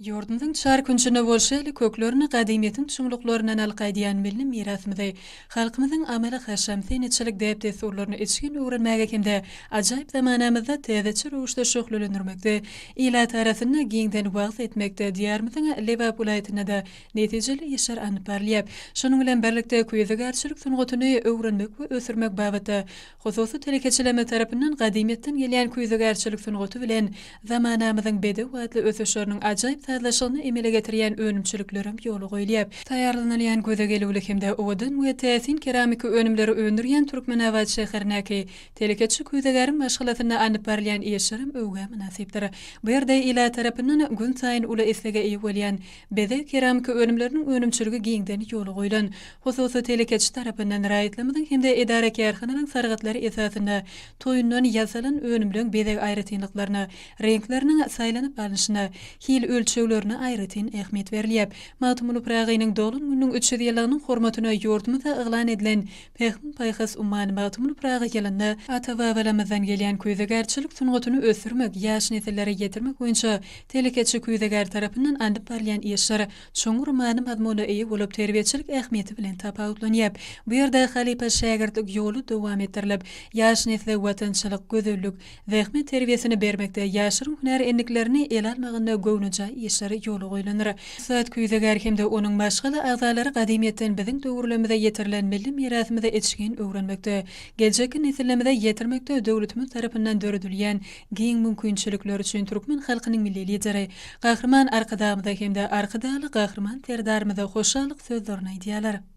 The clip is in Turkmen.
Ýurdumyzyň çar künjünde bolşy ýaly, köklerini gadymyýetiň çuňluklaryndan alyp gaýdýan milli mirasymyzy, halkymyzyň amaly-haşam, senetçilik däp-dessurlaryny içgin öwrenmäge hem-de ajaýyp zamanamyzda täzeçe röwüşde şöhlelendirmekde, ilat arasynda giňden wagyz etmekde Diýarymyzyň Lebap welaýatynda-da netijeli işler alnyp barylýar. Şonuň bilen birlikde, küýzegärçilik sungatyny öwrenmek we ösdürmek babatda Hususy telekeçilerimiz tarapyndan gadymyýetden gelýän küýzegärçilik sungaty bilen zamanamyzyň bedew atly ösüşleriniň ajaýyp sazlaşygyny emele getirýän önümçiliklerem ýola goýulýar. Taýýarlanylýan göze gelüwli hem-de owadan we täsin keramiki önümleri öndürýän Türkmenabat şäherindäki telekeçi küýzegäriň maşgalasynda alnyp barylýan işlerem öwgä mynasypdyr. Bu ýerde ilat tarapyndan günsaýyn uly islege eýe bolýan bezeg keramiki önümleriniň önümçiligi giňden ýola goýlan. Hususy telekeçi tarapyndan raýatlarymyzyň hem-de edara-kärhanalaryň sargytlary esasynda toýundan ýasalan önümleň bezeg aýratynlyklaryna, reňkleriniň saýlanyp alnyşyna, hil ölçeglerine aýratyn ähmiýet berilýär. Magtymguly Pyragynyň doglan gününiň 300 ýyllygynyň hormatyna ýurdumyzda yglan edilen Pähim-paýhas ummany Magtymguly Pyragy ýylynda ata-babalarymyzdan gelýän küýzegärçilik sungatyny ösdürmek, ýaş nesillere ýetirmek boýunça telekeçi küýzegär tarapyndan alnyp barylýan işler çuňňur many-mazmuna eýe bolup, terbiýeçilik ähmiýeti bilen tapawutlanýar. Bu ýerde halypa-şägirtlik ýoly dowam etdirilip, ýaş nesle watançylyk, gözellik, zähmet terbiýesini bermekde, ýaşlaryň hünär endiklerini ele almagynda göwnejaý işler ýola goýlandyr. Ussat küýzegär hem-de onuň maşgala agzalary gadymyýetden biziň döwürlerimize ýetirilen milli mirasymyzy içgin öwrenmekde, geljekki nesillerimize ýetirmekde döwletimiz tarapyndan döredilýän giň mümkinçilikler üçin türkmen halkynyň Milli Lideri Gahryman Arkadagymyza hem-de Arkadagly Gahryman Serdarymyza hoşallyk sözlerini aýdýarlar.